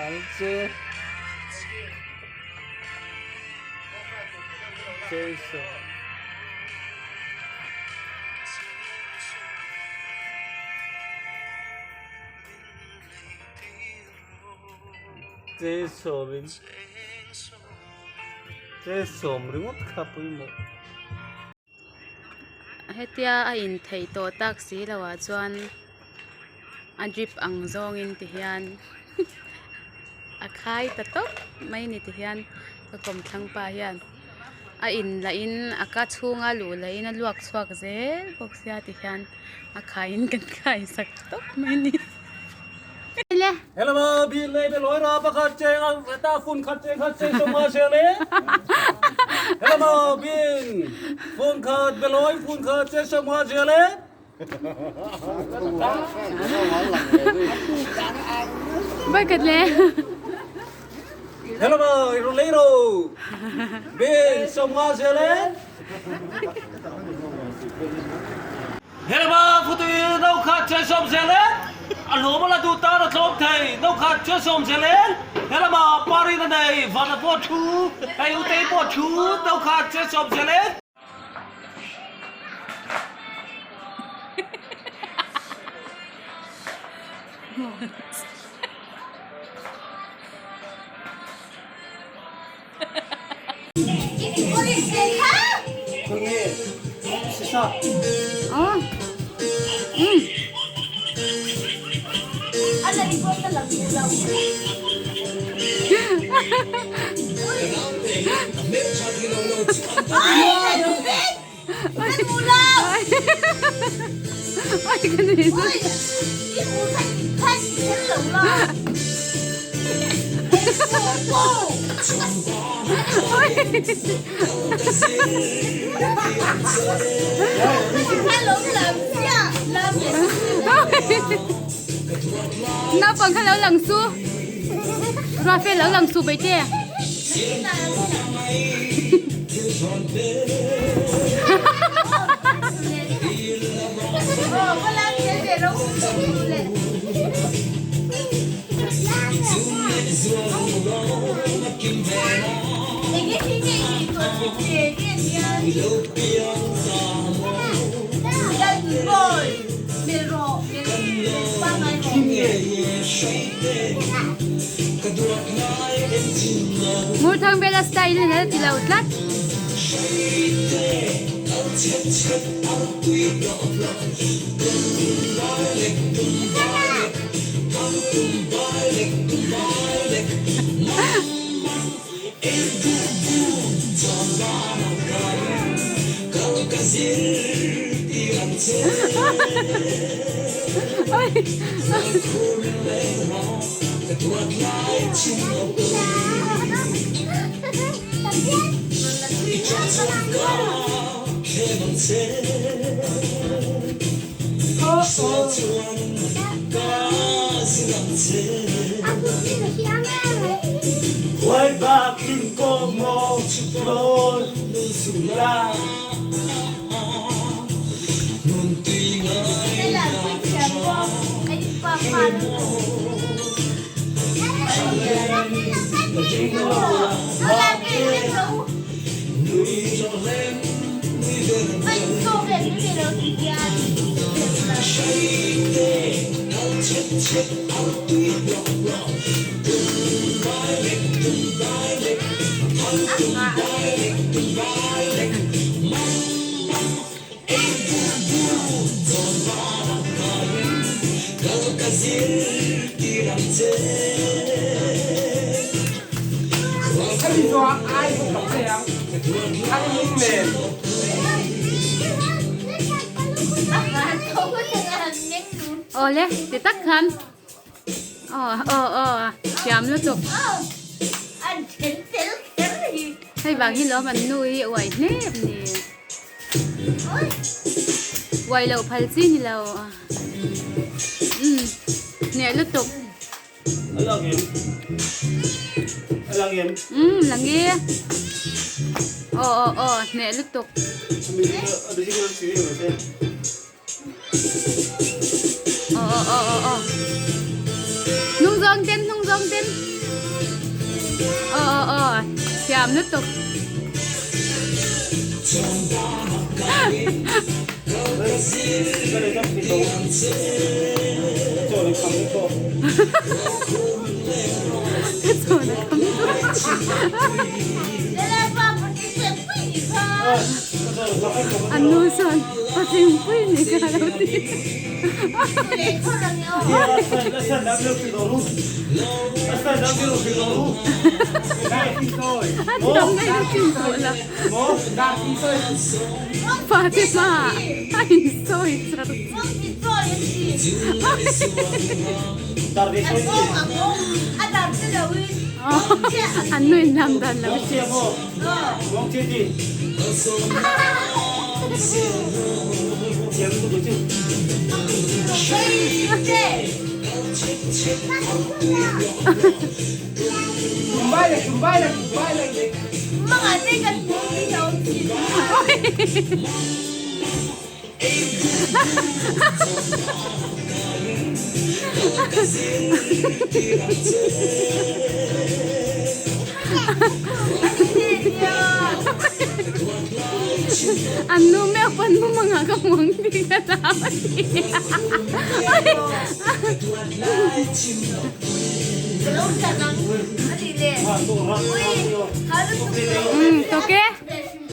Ang che. Cheng sawm. Cheng sawmin cheng sawm ringawt kha pawimawh. Hetia a in theih tawh tak si lo ah chuan a drip ang zawngin ti hian a khai ta tawp mai ni ti hian ka kawmthlang pa hian a in lah in a ka chhunga luh lah in a luak chhuak zel bawk sia ti hian a khai in kan khai sak tawp mai a ni. Hello bi le be loi ra pakhat cheng ang ta phun khat cheng khat cheng song a se le Hello bin phun khat be loi phun khat cheng song a se le Bai kat le. Hello ro le ro bin song a se le Helama phutuin no khat che sawm zel e, a hlawm a la duh tan a tlawm thei, no khat che sawm zel e, helama parin a nei, vana pawh thu, hei utei pawh thu, no khat che sawm zel e. Naupang kha lo lang su Rafael lo lang su baite. Ngurthangvela style in a ti lo tlat. Awle ti tak khan aw aw aw thiam lutuk hei vang hi lawm an nu hi uai hnep ni uai loh phal chi ni lo umm hneh lutuk. Umm lang e aw aw aw hneh lutuk. Aw aw aw aw aw hnung zawng ten hnung zawng ten. thiam lutuk. Ka chawn a kham An nu chuan patling pui ni kha a lo ti. A thiam ngei na chin tawh la. Fate hmaah a insawi char. An nu in lam dan lo hriat. An nu meuh pawn mu mangah ka hmu ang tih ka hlau a ti. Umm tawk e.